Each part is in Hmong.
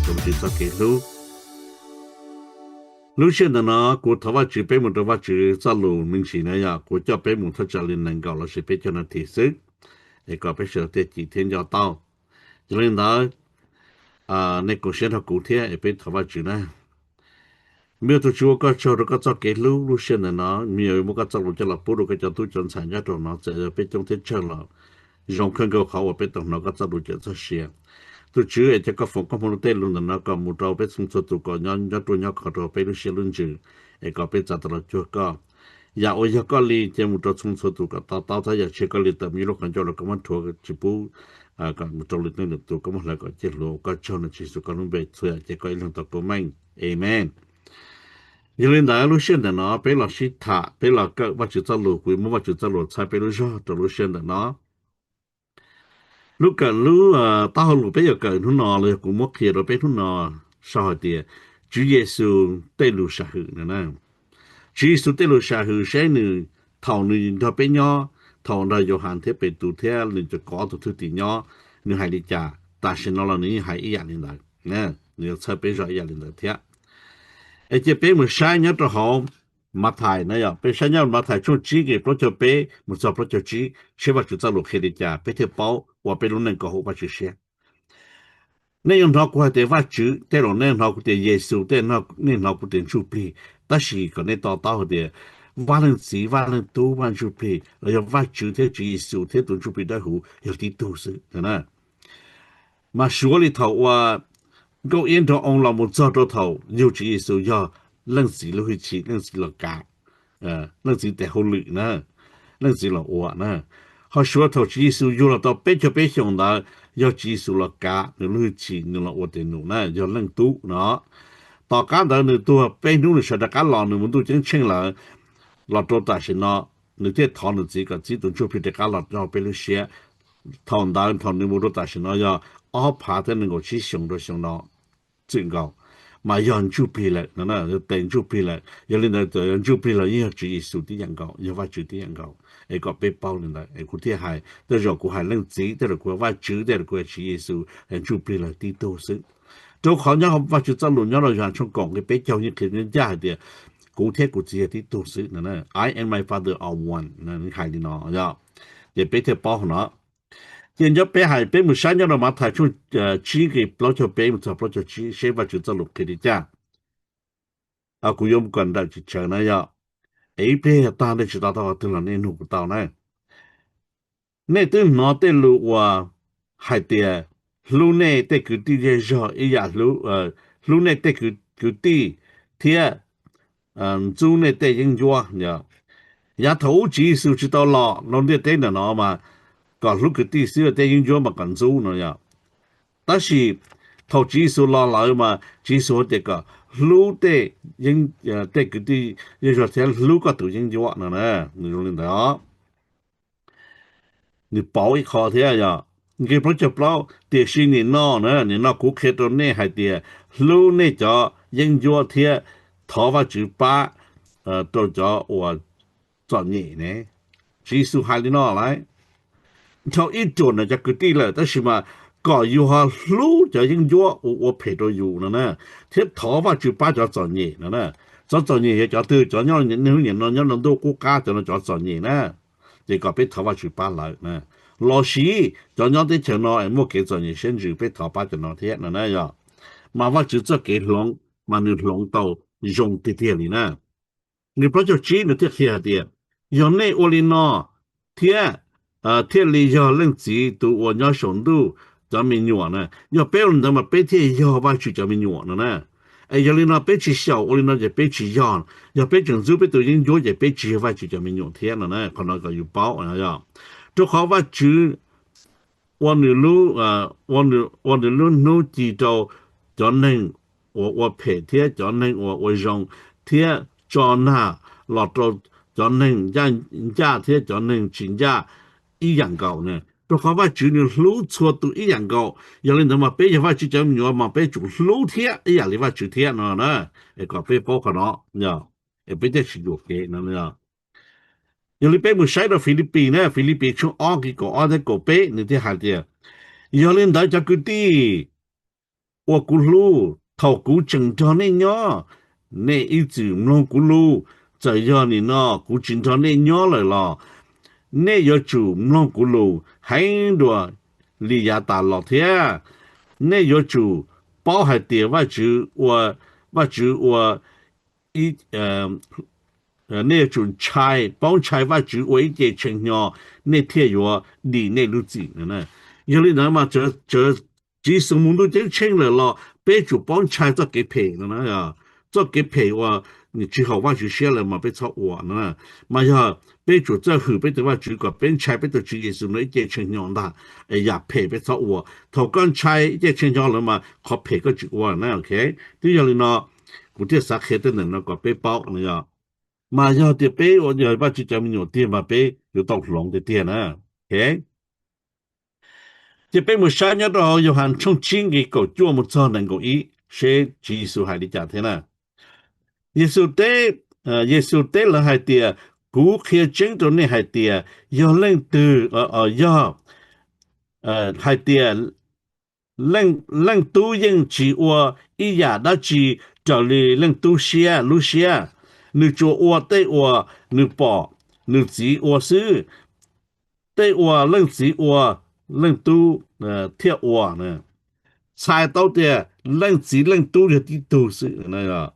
Vajtswv txoj kev hlub. Lub sij hawm ntawm no kuv thov Vajtswv peb mus rau Vajtswv txoj lus me ntsis na yom, kuv coj peb mus thaj tsam li nees nkaum los sis peb caug nas this xwb, es kom peb sawv daws thiaj cim thiab nco tau. Yog li ntawd, nej koom siab nrog kuv thiab es peb thov Vajtswv na. Me tus Tswv ua koj tsaug rau koj txoj kev hlub lub sij hawm ntawm no, me nyuam muab koj txoj lus coj los pub rau koj cov tub cov ntxhais nyob rau no, txawm yog peb coob thiab tsawg los zoo kawg nkaus qhov uas peb tau hnov koj txoj lus cawm txoj sia. Tus Tswv es cia koj foom koj hmoob lub tej lus ntawm no kom mus rau peb txhua txhua tus kom nyob nyob ruaj nyob khov rau peb lub siab lub ntsws, es kom peb txav tau los cuag koj. Yam uas yog koj li cia mus rau txhua txhua tus kom to taub, tab yam tshiab koj li tawm mus ib lub qhov ncauj los koj muab rhuav tsis pub kom mus rau lwm leej lwm tus, koj muab hlawv kom ciaj hluas. Ua koj tsaug no Tswv Yexus koj lub npe txhua yam ces koj ib leeg tau koob meej. Amen. Yog li ntawd lub sij hawm ntawm no peb los sib tham, peb los kawm Vajtswv txoj lus, kuv yuav muab Vajtswv txoj lus txhawb peb lub zog rau lub sij hawm ntawm no. Lub kawm lub taub hau lus peb yuav kawm hnub no los yog kuv muab qhia rau peb hnub no sau hais tias Tswv Yexus tej lus sam hwm no na. Tswv Yexus tej lus sam hwm saib nws, thaum nws nrog peb nyob, thaum nrog Yauhas thiab Petus thiab nws cov kaum ob tug thwj tim nyob, nws hais li cas, tam sim no los nws yeej hais ib yam li ntawd. Nws yuav txhawb peb zog ib yam li ntawd thiab. Es cia peb mus saib nyob rau hauv Mathais na yom, peb saib nyob Mathais tshooj tsib nqe plaub caug peb mus txog plaub caug tsib, saib Vajtswv txoj lus qhia li cas peb thiaj paub ua peb lub neej kom haum Vajtswv siab. Nej yuav hnov kuv hais tias Vajtswv, tej zaum nej hnov kuv tias Yexus, tej nej hnov kuv tias Ntsuj Plig, tab sis kom nej to taub hais tias Vaj Leej Txiv, Vaj Leej Tub, Vaj Ntsuj Plig los yog Vajtswv thiab Tswv Yexus thiab tus Ntsuj Plig Dawb Huv yog tib tug xwb. Mas suav li thaum uas Nkauj Iab nrog Oo los mus txog rau thaum yug Tswv Yexus yog Leej Txiv lub hwj chim, Leej Txiv los kav, Leej Txiv tes hauj lwm na, Leej Txiv los ua na. Ho suav thaum Tswv Yexus yug los tau peb caug peb xyoos ntawd yog Tswv Yexus los kav, nws lub hwj chim, nws los ua tes num na, yog Leej Tub no. Tom qab ntawd nws tuag peb hnub nws sawv rov qab los, nws mus ntuj ceeb tsheej lawm, los rau tam sim no nws thiaj thov nws Txiv kom txib tus Ntsuj Plig rov qab los rau peb lub siab. Thaum ntawd thaum nws mus rau tam sim no yog ob phav thiab nees nkaum tsib xyoos rau xyoo no txwm nkaus, mas yog Ntsuj Plig lawm no, yog tes Ntsuj Plig lawm. Yog li ntawd txawm yog Ntsuj Plig los yeej yog Tswv Yexus tib yam nkaus, yog Vajtswv tib yam nkaus. Es kom peb paub li ntawd es kuv thiaj hais, tej zaum kuv hais Leej Txiv, tej zaum kuv hais Vajtswv, tej zaum kuv hais Tswv Yexus, Ntsuj Plig los tib tug xwb. Rau qhov nyob Vajtswv txoj lus nyob rau Yauhas tshooj kaum nqe peb caug yeej qhia ncaj ncaj hais tias kuv thiab kuv Txiv yog tib tug xwb. I and my Father are one, nws hais li no yom. Ces peb thiaj paub no. Ces nco peb hais peb mus saib nyob rau Mathais tshooj tsib nqe plaub caug peb mus txog plaub caug tsib seb Vajtswv txoj lus qhia li cas. Kuv yuav mus kom nrawm tsis tsawv na yom. Es ib pliag yog tag nej tsis to taub qhov twg los nej nug kuv tau na. Nej twb hnov tej lus uas hais tias hlub nej tej kwv tij zej zog ib yam, hlub nej tej kwv tij thiab ntxub nej tej yeeb ncuab. Yav thaum ub Tswv Yexus tsis tau los rau ntiaj teb ntawm no mas kom hlub kwv tij xwb, tej yeeb ncuab mas kom ntxub no yom. Tab sis thaum Tswv Yexus los lawm mas Tswv Yexus hais tias kom hlub tej, tej kwv tij zej zog thiab hlub koj tus yeeb ncuab no na. Nws zoo li ntawd os. Nws pauv ib qho thiab yog nqe plaub caug plaub, tiam sis nim no na, nim no kuv qhia rau nej hais tias hlub nej cov yeeb ncuab thiab thov Vajtswv pab rau cov uas txom nyem ne. Tswv Yexus hais li no lawm, dhau ib ruam ntawm cov kwv tij lawm, tab sis mas kom yus ho hlub cov yeeb ncuab uas ua phem rau yus no na, thiab thov Vajtswv pab cov txom nyem no na. Cov txom nyem yog cov twg? Cov nyob niaj hnub nim no nyob rau ntuj qub qab, cov no cov txom nyem na. Ces kom peb thov Vajtswv pab lawv na. Los sis cov nyob teb chaws no es muaj kev txom nyem siab ntsws, peb thov pab cov no thiab no na yog. Mas Vajtswv txoj kev hloov mas nws hloov tau zoo tiag tiag li na. Nqe plaub caug tsib nws thiaj qhia hais tias, yog nej ua li no thiab thiaj li yog Leej Txiv tus uas nyob saum ntuj cov me nyuam na. Yog peb ua li ntawd mas peb thiaj yog Vajtswv cov me nyuam no na. Es yog li no peb tsis xyaum ua li no ces peb tsis yog. Yog peb tseem ntxub peb tus yeeb ncuab ces peb tsis yog Vajtswv cov me nyuam thiab no na. Qhov no kom yus paub, rau qhov Vajtswv ua nws lub hnub ci rau cov neeg uas ua phem thiab cov neeg uas ua zoo, thiab tso nag los rau cov neeg ncaj thiab cov neeg tsis ncaj ib yam nkaus na. Rau qhov Vajtswv nws hlub txhua tus ib yam nkaus. Yog li ntawd mas peb yog Vajtswv cov me nyuam mas peb tsum hlub thiab ib yam li Vajtswv thiab no na. Es kom peb paub qhov no, es peb thiaj tsis yuam kev no. Yog li peb mus saib rau Filipis na, Filipis tshooj ob nqe kaum ob thiab kaum peb nws thiaj hais tias, yog li ntawd cov kwv tij, uas kuv hlub, thaum kuv tseem nrog nej nyob, nej ib txwm mloog kuv lus. Txawm yog nim no kuv tsis nrog nej nyob lawm los nej yuav tsum mloog kuv lus heev dua li yav tas los thiab. Nej yuav tsum paub hais tias Vajtswv ua, Vajtswv ua ib, nej yuav tsum ntshai, paub ntshai Vajtswv ua ib ce tshee hnyo, nej thiaj yuav dim nej lub txim no. Yog li ntawd mas Tswv Yexus mus ntuj ceeb tsheej lawm los peb tsum paub ntshai txoj kev phem no. Txoj kev phem uas tsis haum Vajtswv siab lawm mas peb txhob ua no. Mas yog peb tsum txawj hwm peb tus Vajtswv kom peb ntshai peb tus Tswv Yexus no ib ce tshee hnyo ntag, es yam phem peb txhob ua. Thaum koj ntshai ib ce tshee hnyo lawm mas qhov phem koj tsis ua na. Twb yog li no, kuv thiaj xav qhia tej ntawm no kom peb paub no yog. Mas yog tias peb ua yog Vajtswv cov me nyuam tiag mas peb yuav tau hloov tiag tiag na. Ces peb mus saib nyob rau hauv Yauhas tshooj tsib nqe kaum cuaj mus txog nees nkaum ib seb Tswv Yexus hais li cas thiab na. Yexus teb, Yexus teb lawv hais tias, kuv qhia tseeb rau nej hais tias yog leej twg, yog hais tias leej tub yeej tsis ua ib yam dab tsi raws li leej tub siab lub siab, nws tsuas ua tej uas nws pom nws txiv ua xwb. Tej uas leej txiv ua, leej tub thiaj ua. Txhais tau tias leej txiv leej tub yog tib tug xwb.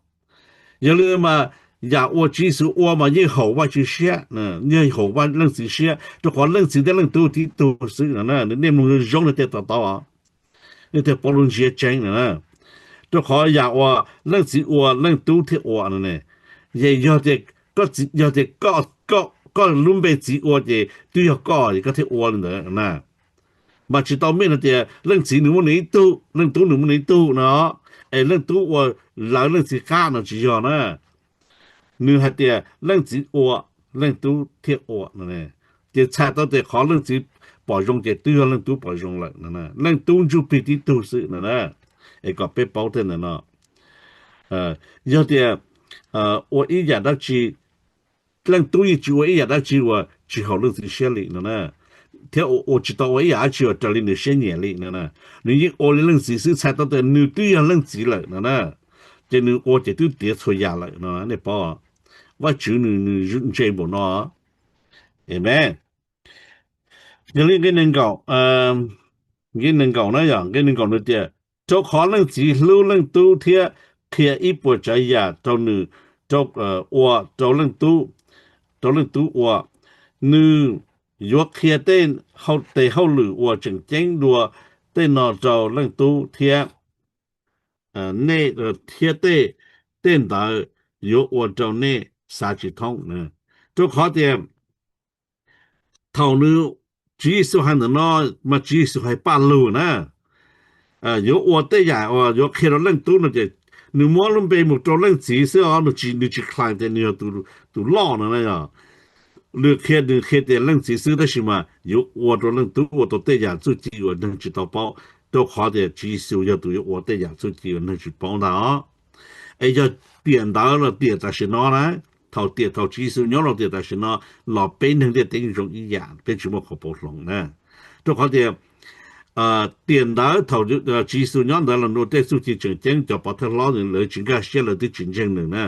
Yog li mas yam uas Tswv Yexus ua mas yeej haum Vajtswv siab, yeej haum leej txiv siab, rau qhov leej txiv thiab leej tub tib tug xwb no. Nej mloog zoo nej thiaj to taub, nej thiaj paub lub ntsiab tseeb no. Rau qhov yam uas leej txiv ua leej tub thiaj ua no ne. Ces yog tias, yog tias koj lub npe txiv ua ces twb yog koj es koj thiaj ua li ntawd na. Mas tsis tau meej no tias leej txiv nws muaj nws ib tug, leej tub nws muaj nws ib tug no, es leej tub ua lawv leej txiv qab no tsis yog na. Nws hais tias leej txiv ua, leej tub thiaj ua no. Ces txhais tau tias qhov leej txiv pom zoo ces twb yog leej tub pom zoo lawm no. Leej tub ntsuj plig tib tug xwb no. Es kom peb paub tej ntawd no. Yog tias ua ib yam dab tsi, leej tub yeej tsis ua ib yam dab tsi uas tsis haum leej txiv siab li no, thiab ua tsis tau ua ib yam dab tsi uas raws li nws siab nyiam li no. Nws yeej ua li leej txiv xwb, txhais tau tias nws twb yog leej txiv lawm no na. Ces nws ua ces twb tiav txhua yam lawm no, nej paub. Vajtswv nws ntse npaum no. Amen. Yog li nqe nees nkaum, nqe nees nkaum na yog nqe nees nkaum nws tias, rau qhov leej txiv hlub leej tub thiab qhia ib puas tsav yam rau nws, ua rau leej tub, rau leej tub ua, nws yuav qhia tej tes hauj lwm uas tseem ceeb dua tej no rau leej tub thiab, nej thiab tej, tej ntawd yuav ua rau nej xav tsis thoob. Rau qhov tias thaum nws, Tswv Yexus hais ntawm no, mas Tswv Yexus hais paj lug na, yuav ua tej yam uas yuav qhia rau leej tub no ces nws muab lub npe mus rau leej txiv xwb os, nws tsis, nws tsis khlais tias nws yog tus loj no na yog. Nws qhia, nws qhia tias leej txiv xwb tab sis mas yuav ua rau leej tub ua tau tej yam txuj ci uas neeg tsis tau paub, rau qhov tias Tswv Yexus yog tus yuav ua tej yam txuj ci uas neeg tsis paub ntag os. Es yog tiam ntawd los tiam tam sim no na, thaum tiam thaum Tswv Yexus nyob rau tiam tam sim no los peb neeg ntiaj teb zoo ib yam, peb tsis muaj qhov pauv hloov na. Rau qhov tias tiam ntawd thaum Tswv Yexus nyob ntawd los nws ua tej txuj ci tseem ceeb, cov pov thawj hlob lawv tsis nkag siab, lawv twb tsis ntseeg nws na.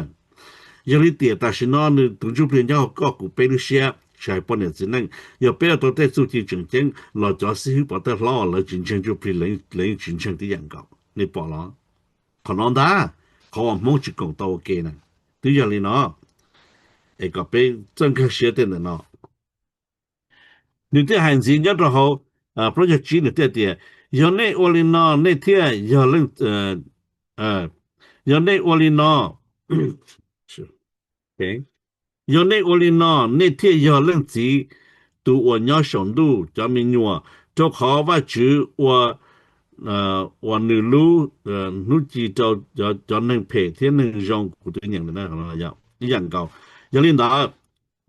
Yog li tiam tam sim no nws tus ntsuj plig nyob hauv koj kuv peb lub siab, tsis hais poj niam txiv neej, yog peb ua tau tej txuj ci tseem ceeb los cov xib hwb pov thawj hlob lawv tsis ntseeg ntsuj plig, lawv yeej tsis ntseeg tib yam nkaus, nej pom los? Qhov no ntag, qhov uas Hmoob tsis koom tau ua ke na, twb yog li no. Es kom peb txawj nkag siab tej ntawm no. Nws thiaj hais ntxiv nyob rau hauv plaub caug tsib, nws thiaj tias, yog nej ua li no nej thiaj yog leej, yog nej ua li no, yog nej ua li no nej thiaj yog leej txiv, tus uas nyob saum ntuj cov me nyuam, rau qhov Vajtswv ua, ua nws lub hnub ci rau cov neeg phem thiab neeg zoo. Kuv twb nyeem ib yam nkaus. Yog li ntawd,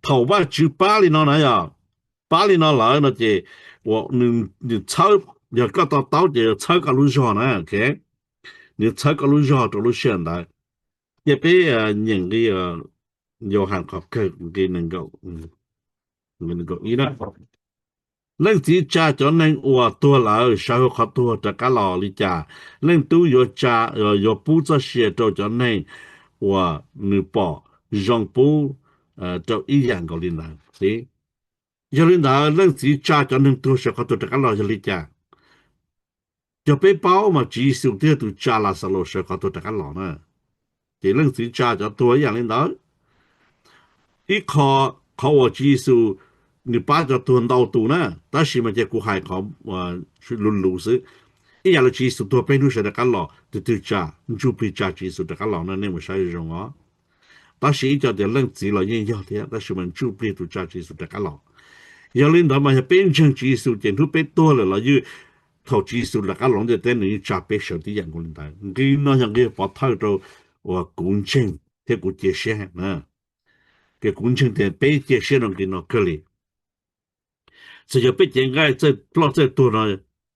thaum Vajtswv pab li no na yog, pab li no lawm no ces nws txhawb, yog koj to taub ces yuav txhawb koj lub zog na. Nws txhawb koj lub zog rau lub sij hawm ntawd. Cia peb nyeem nqi, Yauhas qhov kawg nqi nees nkaum, nqi nees nkaum ib na. Leej txiv tsa cov neeg uas tuag lawm sawv hauv qhov tuag rov qab los li cas, leej tub yuav tsa, yuav pub txoj sia rau cov neeg uas nws pom zoo pub rau ib yam nkaus li ntawd. Yog li ntawd, leej txiv tsa cov neeg tuag sawv qhov tuag rov qab los yog li cas? Yog peb paub mas Tswv Yexus twb yog tus tsa Laxalus sawv qhov tuag rov qab los na, ces leej txiv tsa cov tuag ib yam li ntawd. Ib qho, qhov uas Tswv Yexus nws pab cov tuag ntau tus na, tab sis mas cia kuv hais qhov luv luv xwb. Ib yam li Tswv Yexus tuag peb hnub sawv rov qab los, tus twg tsa? Ntsuj Plig tsa Tswv Yexus rov qab los na, nej mus saib zoo os. Tab sis ib co tias leej txiv los yeej yog thiab, tab sis mas Ntsuj Plig tus tsa Tswv Yexus rov qab los. Yog li ntawd mas yog peb ntseeg Tswv Yexus ces hnub peb tuag lawm los yeej, thaum Tswv Yexus rov qab los ntiaj teb nws yeej tsa peb sawv tib yam nkaus li ntawd. Nqi no yog nqi pov thawj rau uas kuv ntseeg thiab kuv cia siab na. Ces kuv ntseeg tias peb cia siab rau nqi no kawg li. Txawm yog peb cev nqaij txawj ploj txawj tuag no,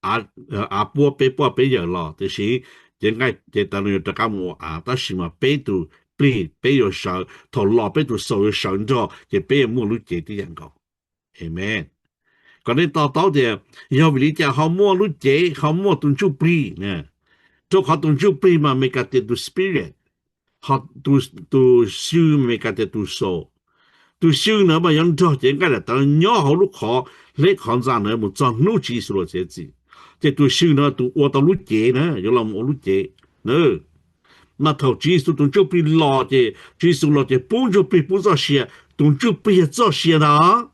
av puab peb poj peb yawm los, tiam sis cev nqaij cev taw no yuav rov qab mus ua av, tab sis mas peb tus plig peb yuav sawv, thaum los peb tus xaus yuav sawv nrog, ces peb yuav muaj lub cev tib yam nkaus. Amen. Kom nej to taub tias yog vim li cas ho muaj lub cev, ho muaj tus ntsuj plig na. Rau qhov tus ntsuj plig mas Meskas tias tus spirit, ho tus xyw Meskas tias tus soul. Tus xyw na mas yuav nrog cev nqaij daim tawv nyob hauv lub qhov hleb qhov ntxa na mus txog hnub Tswv Yexus los txiav txim. Ces tus xyw na tus ua tau lub cev na, yuav los ua lub cev na. Mas thaum Tswv Yexus tus ntsuj plig los ces Tswv Yexus los ces pub ntsuj plig pub txoj sia, tus ntsuj plig yog txoj sia ntag.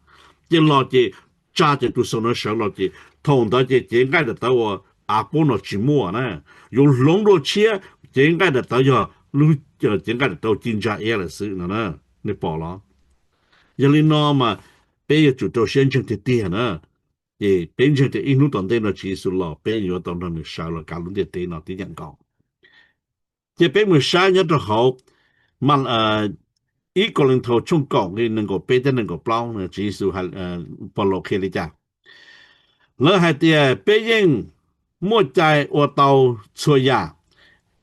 Ces los ces tsa ces tus xaus no sawv los ces thaum ntawd ces cev nqaij daim tawv uas av puab no tsis muaj na, yuav hloov dua tshiab, cev nqaij daim tawv yog lub cev nqaij daim tawv ci ntsa iab lawm xwb no na. Nej pom los? Yog li no mas peb yuav tsum rau siab ntseeg tiag tiag na. Ces peb ntseeg tias ib hnub tom ntej no Tswv Yexus los peb yuav tau nrog nws sawv los kav lub ntiaj teb no tib yam nkaus. Ces peb mus saib nyob rau hauv ib Kauleethaus tshooj kaum nqi nees nkaum peb thiab nees nkaum plaub, Tswv Yexus, Paulus qhia li cas? Lawv hais tias peb yeej muaj cai ua tau txhua yam,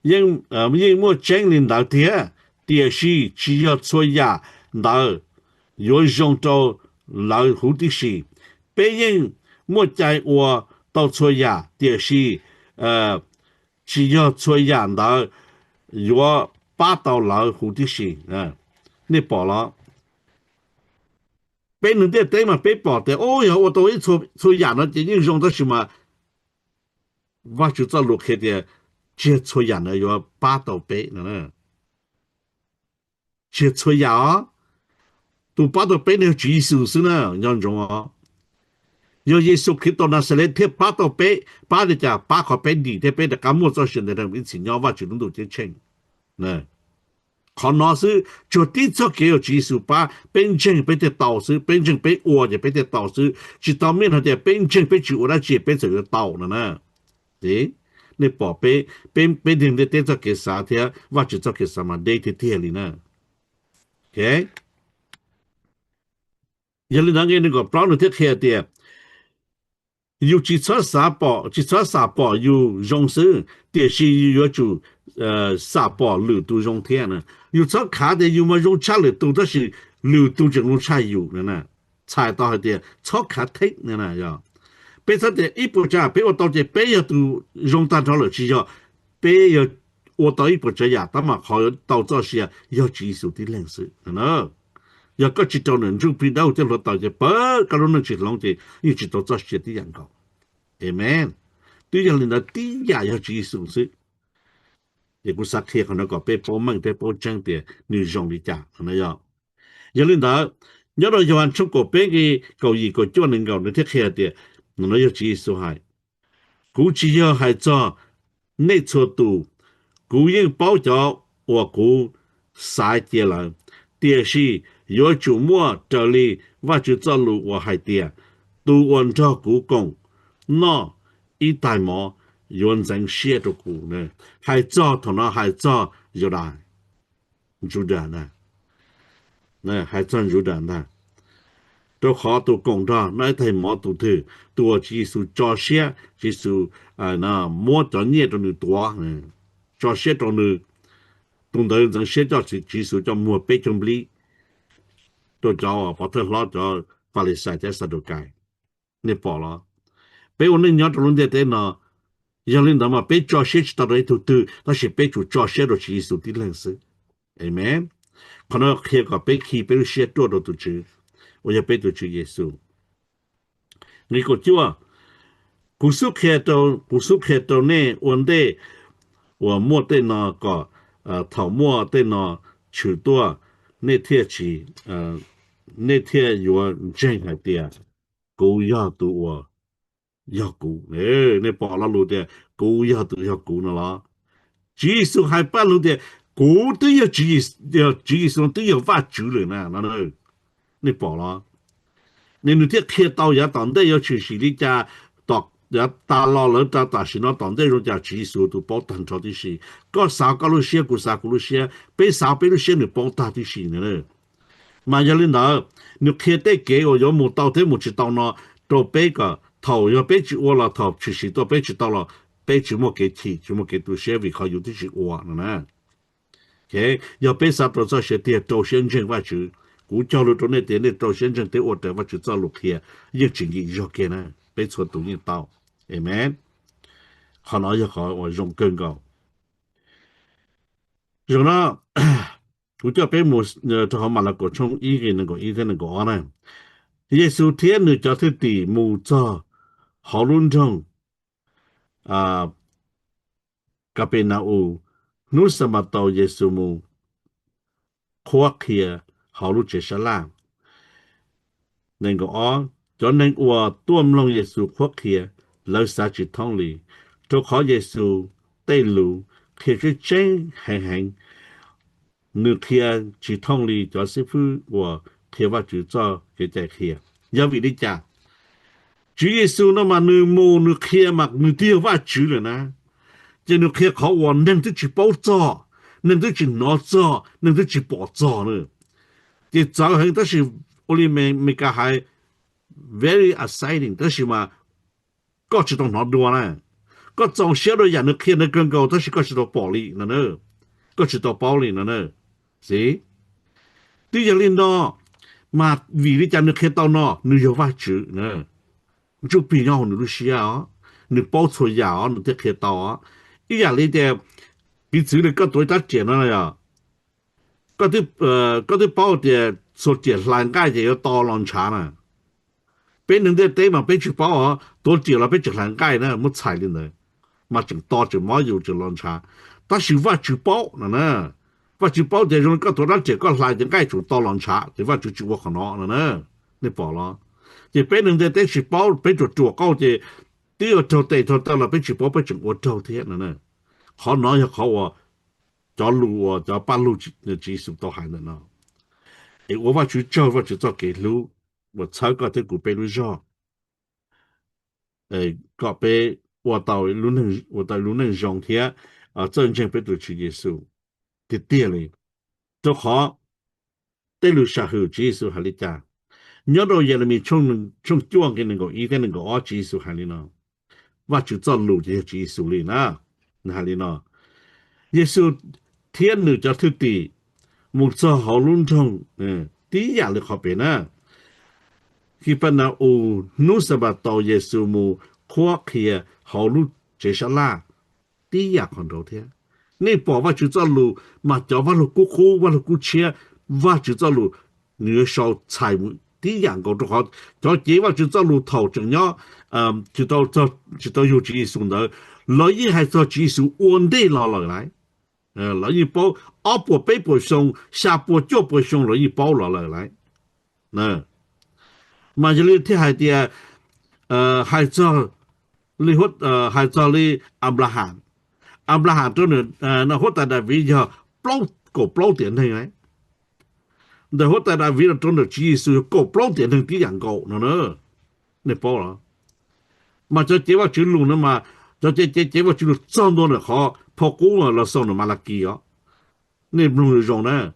yeej muaj tseeb li ntawd tiag, tiam sis tsis yog txhua yam ntawd yuav zoo rau lawv huv tib si. Peb yeej muaj cai ua tau txhua yam, tiam sis tsis yog txhua yam ntawd yuav pab tau lawv huv tib si. Nej pom los? Peb neeg ntiaj teb mas peb pom tias, o, yog ua tau ib txhua yam no ces yeej zoo, tab sis mas Vajtswv txoj lus qhia tias tsis yog txhua yam no yuav pab tau peb no. Tsis yog txhua yam os. Tus pab tau peb no yog Tswv Yexus xwb na, nco ntsoov os. Yog Yexus Khetos Naxales thiaj pab tau peb, pab li cas? Pab qhov peb dim thiab peb rov qab muaj txoj sia ntev dhawv mus ib txhis nyob Vajtswv lub ntuj ceeb tsheej. Qhov no xwb, tsuas tib txoj kev uas Tswv Yexus pab, peb ntseeg peb thiaj tau xwb, peb ntseeg peb ua ces peb thiaj tau xwb, tsis tau meej hais tias peb ntseeg peb tsis ua dab tsi peb txawm yuav tau no na. Nej pom peb, peb neeg ntiaj teb txoj kev xav thiab Vajtswv txoj kev xav mas deb tiag tiag li na. Yog li ntawd nqe nees nkaum plaub nws thiaj qhia tias, yus tsis txhob xav pom, tsis txhob xam pom yus zoo xwb, tiam sis yus yuav tsum xam pom lwm tus zoo thiab na. Yus txhob khav tias yus mas zoo tshaj lwm tus tab sis lwm tus tseem zoo tshaj yus na. Txhais tau hais tias txhob khav theeb na. Peb txhob tias ib puas tsav yam peb ua tau ces peb yog tus zoo tag nrho lawm, tsis yog. Peb yog ua tau ib puas tsav yam tab mas qhov tau txoj sia yog Tswv Yexus tib leeg xwb. Yog koj tsis rau nws Ntsuj Plig Dawb Huv thiab hluav taws ces pawg koj lub neej tsis hloov ces yeej tsis tau txoj sia tib yam nkaus. Amen. Twb yog li ntawd tib yam yog Tswv Yexus xwb. Ces kuv xav qhia qhov no kom peb paub meej peb paub tseeb tias nws zoo li cas no yog. Yog li ntawd, nyob rau Yauhas tshooj kaum peb nqe kaum yim kaum cuaj nees nkaum nws thiaj qhia tias, no yog Tswv Yexus hais, kuv tsis yog hais txog nej txhua tus, kuv yeej paub cov uas kuv xaiv cia lawm, tiam sis yuav tsum muaj raws li Vajtswv txoj lus uas hais tias, tus uas nrog kuv koom noj ib tais mov yuav ntxeev siab rau kuv. Hais txog thaum no hais txog Yaudas, Judas na, hais txog Judas ntag. Rau qhov tus koom nrog noj ib tais mov tus twg? Tus uas Tswv Yexus tso siab, Tswv Yexus muab cov nyiaj rau nws tuav, tso siab rau nws. Tus ntawd ntxeev siab coj Tswv Yexus coj muag peb caug nplib rau cov pov thawj hlob, cov Falixais thiab Xadukais. Nej pom los? Peb ua neej nyob rau lub ntiaj teb no, yog li ntawd mas peb tso siab tsis tau rau ib tug twg, tab sis peb tsuas tso siab rau Tswv Yexus tib leeg xwb. Amees. Qhov no qhia kom peb khi peb lub siab ruaj rau tus Tswv, uas yog peb tus Tswv Yexus. Nqe kaum cuaj, kuv xub qhia rau, kuv xub qhia rau nej ua ntej uas muaj tej no kom thaum muaj tej no tshwm tuaj, nej thiaj tsis, nej thiaj yuav ntseeg hais tias kuv yog tus uas yog kuv. Nej pom lo lus tias kuv yog tus yog kuv no los? Tswv Yexus hais paj lug tias kuv twb yog Tswv Yexus, Tswv Yexus no twb yog Vajtswv lawm na no. Nej pom los? Nws thiaj qhia tau yav tom ntej yuav tshwm sim li cas, yav tas los lawm rau tam sim no tom ntej zoo li cas Tswv Yexus tus paub tag nrho tib si. Koj xav koj lub siab, kuv xav kuv lub siab, peb xav peb lub siab nws paub tag tib si na. Mas yog li ntawd, nws qhia tej kev uas yuav mus tau thiab mus tsis tau no rau peb kom thaum yog peb tsis ua los thaum tshwm sim tuaj peb tsis tau los peb tsis muaj kev chim tsis muaj kev tu siab vim qhov yus twb tsis ua no na. Yog peb xav rau txoj sia tiag rau siab ntseeg Vajtswv, kuv cog lus rau nej tias nej rau siab ntseeg thiab ua raws Vajtswv txoj lus qhia yeej tsis nkim zog kiag na, peb txhua tus yeej tau. Amees. Qhov no yog qhov uas zoo kawg nkaus. Zaum no kuv coj peb mus rau hauv Malakaus tshooj ib nqe nees nkaum ib thiab nees nkaum ob na. Yexus thiab nws cov thwj tim mus txog hauv lub nroog Kapena-us. Hnub Xanpataus Yexus mus qhuab qhia hauv lub tsev sab laj. Nees nkaum ob, cov neeg uas tuaj mloog Yexus qhuab qhia, lawv xav tsis thoob li, rau qhov Yexus tej lus qhia tseeb tseeb heev heev, nws qhia tsis thooj li cov xib fwb uas qhia Vajtswv txoj kev cai qhia. Yog vim li cas? Tswv Yexus no mas nws mus nws qhia mas nws twb yog Vajtswv lawm na, ces nws qhia qhov uas neeg twb tsis paub txog, neeg twb tsis hnov txog, neeg twb tsis pom txog na. Ces txawv heev tab sis ua li Meskas hais very exciting, tab sis mas koj tsis tau hnov dua na. Koj txaus siab rau yam nws qhia ntawd kawg nkaus tab sis koj tsis tau pom li no, koj tsis tau paub li no. Xij, twb yog li no, mas vim li cas nws qhia tau no? Nws yog Vajtswv na. Ntsuj plig nyob hauv nws lub siab os, nws paub txhua yam os nws thiaj qhia tau os. Ib yam li tias, piv txwv li koj tuav rab riam no, koj twb paub tias txhua riam hlais nqaij ces yuav to los ntshav na. Peb neeg ntiaj teb mas peb tsis paub os, tuav riam los peb tseem hlais nqaij na, muab txhais li ntawd, mas tseem to tseem mob yus tseem los ntshav. Tab sis Vajtswv paub no na. Vajtswv paub tias zoo li koj tuav rab riam koj hlais ces nqaij tseem to los ntshav, ces Vajtswv tsis ua qhov no no na. Nej pom los? Ces peb neeg ntiaj teb tsis paub, peb ruam ruam qauj ces twb yuav raug tes raug taw los peb tsis paub peb tseem ua raug thiab no. Qhov no yog qhov uas cov lus uas cov paj lug Tswv Yexus tau hais ntawm no. Es ua Vajtswv tsaug Vajtswv txoj kev hlub uas txhawb koj thiab kuv peb lub zog, kom peb ua tau, ua tau lub neej zoo thiab txawj ntseeg peb tus Tswv Yexus tiag tiag li. Rau qhov tej lus sam hwm Tswv Yexus hais li cas? Nyob rau Yelemis tshooj cuaj nqe nees nkaum ib thiab nees nkaum ob Tswv Yexus hais li no. Vajtswv txoj lus ces yog Tswv Yexus li na. Nws hais li no, Yexus thiab nws cov thwj tim mus txog hauv lub nroog tib yam li qhov pem na. Kipas Nas-us, hnub Xanpataus Yexus mus qhuab qhia hauv lub tsev sab laj tib yam qhov nraud thiab. Nej pom Vajtswv txoj lus mas cov vaj lug kub qub vaj lug kub tshiab, Vajtswv txoj lus nws yuav sau txhais mus tib yam nkaus rau qhov cov cev Vajtswv txoj lus thaum tseem nyob tsis tau yug Tswv Yexus ntawd, lawv yeej hais txog Tswv Yexus ua ntej los lawm lauj. Lawv yeej paub ob puas peb puas xyoo, xya puas cuaj puas xyoo lawv yeej paub los lawm lauj. Mas yog li thiaj hais tias, hais txog li, hais txog li Anplaham, Anplaham rau ntawm huab tais Daviv yog kaum plaub tiam neeg lauj. Ntawm huab tais Daviv los rau ntawm Tswv Yexus yog kaum plaub tiam neeg tib yam nkaus no na. Nej paub los? Mas cov cev Vajtswv lus no mas, cov cev cev Vajtswv lus txog ntua ntawm qhov phau qub los xaus ntawm Malakis os. Nej mloog zoo na,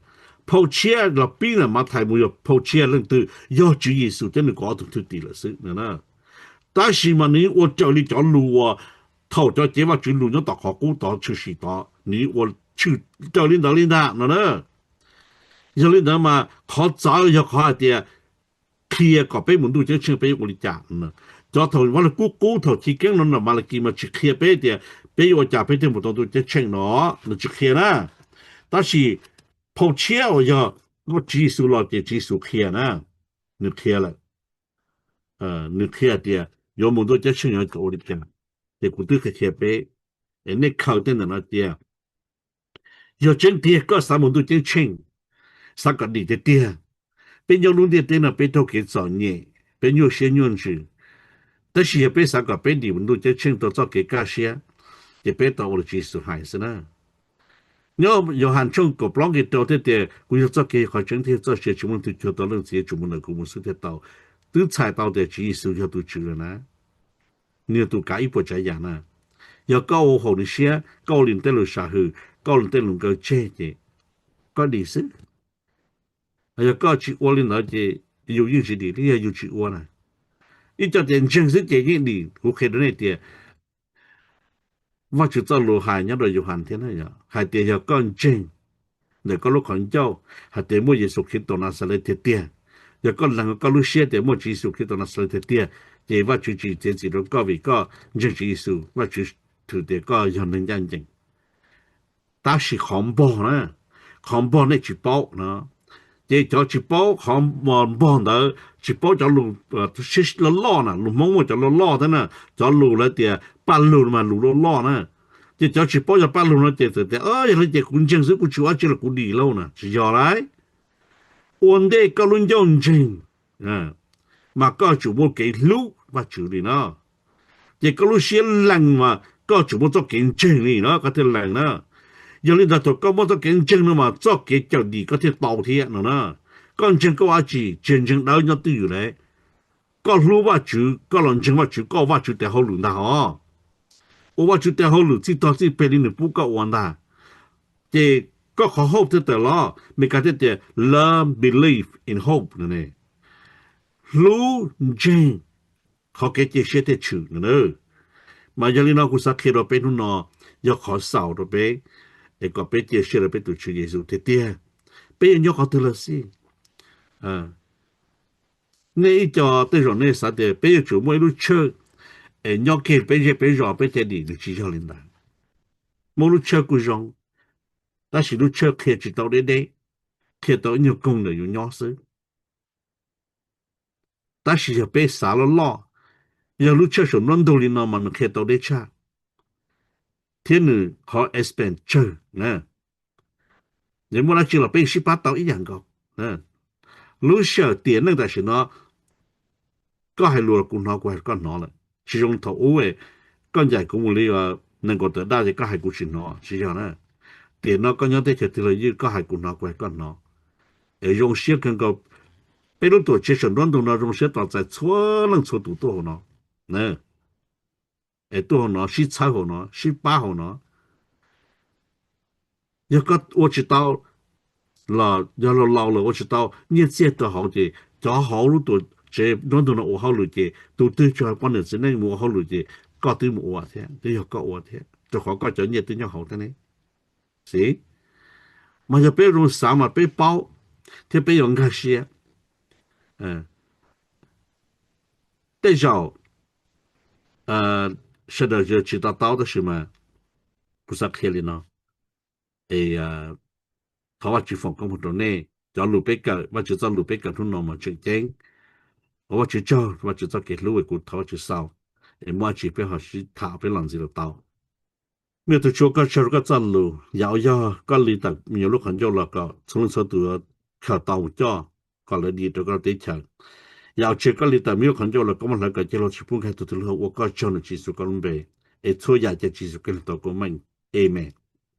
phau tshiab los pib ntawm Mathais mus yog phau tshiab leej twg? Yog Tswv Yexus thiab nws kaum ob tug thwj tim lawm xwb no. Tab sis mas nws yeej ua raws li cov lus uas thaum cov cev Vajtswv lus nyob tom qhov qub tod tshwm sim tod, nws yeej ua tshwm raws li ntawd li ntag no na. Yog li ntawd mas qhov txawv yog qhov hais tias qhia kom peb mus ntuj ceeb tsheej peb ua li cas. Cov thaum Vaj Lug Kub qub thaum chiv keeb no no Malakis mas tsis qhia peb tias peb yuav ua cas peb thiaj mus tau ntuj ceeb tsheej no, nws tsis qhia na. Tab sis phau tshiab uas yog muaj Tswv Yexus los ces Tswv Yexus qhia na, nws qhia lawm. Nws qhia tias yuav mus ntuj ceeb tsheej yuav tsum ua li cas, ces kuv twb qhia qhia peb, es nej khaws tej ntawm no cia. Yog tseeb tiag koj xav mus ntuj ceeb tsheej, xav kom dim tiag tiag, peb nyob lub ntiaj teb no peb raug kev txom nyem, peb nyuaj siab nyuaj ntsws, tab sis yog peb xav kom peb dim mus ntuj ceeb tsheej tau txoj kev kaj siab, ces peb tau ua li Tswv Yexus hais xwb na. Nyob Yauhas tshooj kaum plaub nqe rau thiaj tias, kuv yog txoj kev, qhov tseeb thiab txoj sia, tsis muaj leej twg cuag tau Leej Txiv, yuav tsum mus ntawm kuv mus xwb thiaj tau. Twb txhais tau tias Tswv Yexus yog tus Tswv lawm na, nws yog tus kav ib puas tsav yam na. Yog koj ua haum nws siab, koj ua li nws tej lus sam hwm, koj ua li nws tej lus nkawd tseg ces koj dim xwb. Yog koj tsis ua li ntawd ces yus yeej tsis dim thiab, yog yus tsis ua na. Ib co tias ntseeg xwb ces yeej dim. Kuv qhia rau nej tias Vajtswv txoj lus hais nyob rau Yauhas thiab na, hais tias yog koj ntseeg ntawm koj lub qhov ncauj hais tias muaj Yexus Khetos Naxales tiag tiag, yog koj lees koj lub siab tias muaj Tswv Yexus Khetos Naxales tiag tiag, ces Vajtswv tsis txiav txim rau koj vim koj ntseeg Tswv Yexus, Vajtswv thwm tias koj yog neeg ncaj ncees. Tab sis qhov npog na, qhov npog nej tsis paub no, ces cov tsis paub qhov npog ntawd, tsis paub cov lus loj loj na, lus Hmoob muaj cov loj loj thiab na, cov lus lawv tias paj lug mas lus loj loj na, ces cov tsis paub yog paj lug no ces txawm tias yog li ces kuv ntseeg xwb kuv tsis ua dab tsi los kuv dim lauj na, tsis yog lauj. Ua ntej koj lub ncauj ntseeg mas koj tsum muaj kev hlub Vajtswv li no, ces koj lub siab lees mas koj tsum muaj txoj kev ntseeg li no koj thiaj lees na. Yog li ntawd thaum koj muaj txoj kev ntseeg no mas txoj kev cawm dim koj thiaj tau thiab no na. Koj ntseeg koj ua dab tsi? Tsis ntseeg dawb nyob twj ywm li. Koj hlub Vajtswv koj los ntseeg Vajtswv, koj ua Vajtswv tes hauj lwm ntag hos. Ua Vajtswv tes hauj lwm txij tog txij peg li nws pub koj ua ntag. Ces koj qhov hope thiaj tawm los, Meskas thiaj tias love believe in hope no ne. Hlub ntseeg qhov kev cia siab thiaj tshwm no na. Mas yog li no kuv xav qhia rau peb hnub no, yog qhov xaus rau peb, es kom peb cia siab rau peb tus Tswv Yexus tiag tiag. Peb yuav nyob qhov twg los xij, nej ib co tej zaum nej xav tias peb yuav tsum muaj ib lub tshawj es nyob kiag peb zej peb zos peb thiaj dim, nws tsis yog li ntawd. Muaj lub tshawj kuj zoo, tab sis lub tshawj qhia tsis tau deb deb, qhia tau ib nyuag koog ntawm yus nyob xwb. Tab sis yog peb xav loj loj, yog lub tshawj saum nruab ntug li no mas nws qhia tau deb tshaj, thiab nws qhov expense tsawg na. Yog muaj dab tsi los peb sib pab tau ib yam nkaus. Lub sij hawm tiam neej tam sim no, koj hais lus los kuv hnov, kuv hais koj hnov lawm. Tsis zoo thaum ub koj ncaim kuv mus li nees nkaum tawm daj ces koj hais kuv tsis hnov, tsis yog na. Tiam no koj nyob teb chaws twg los ywj, koj hais kuv hnov, kuv hais koj hnov. Es zoo siab kawg nkaus, peb lub tuam tsev saum nruab ntug no zoo siab tos txais txhua leej txhua tus tuaj hauv no. Es tuaj hauv no, sib txhawb hauv no, sib pab hauv no. Yog koj ua tsis tau los yog laus laus lawm ua tsis tau, nyiaj txiag rau hauv ces cov hauv lub tuam tsev nruab ntug no ua hauj lwm ces tus twg tsis hais poj niam txiv neej mus ua hauj lwm ces koj twb mus ua thiab, twb yog koj ua thiab, rau qhov koj cov nyiaj twb nyob hauv thiab ne. Xij, mas yog peb zoo xav mas peb paub thiab peb yuav nkag siab. Tej zaum sawv daws tsis to taub tab sis mas kuv xav qhia li no. Es thov Vajtswv foom koob hmoov rau nej. Cov lus peb kawm, Vajtswv txoj lus peb kawm hnub no mas tseem ceeb. Ua Vajtswv tsaug, Vajtswv txoj kev hlub es kuv thov Vajtswv xaus, es muaj dab tsi peb ho sib tham peb los ntxiv los tau. Me tub Tswv, koj tsaug rau koj txoj lus, yam uas yog koj li tawm me nyuam lub qhov ncauj los kom txhua leej txhua tus khaws tau mus coj kom lawv dim rau koj teb chaws. Yam uas tsis koj li tawm me nyuam lub qhov ncauj los koj muab hlawv kom cig hlo tsis pub nkag tug twg lub hauv, ua koj tsaug nrog Tswv Yexus koj lub npe, es txhua yam caw Tswv Yexus Khetos koob meej. Amen.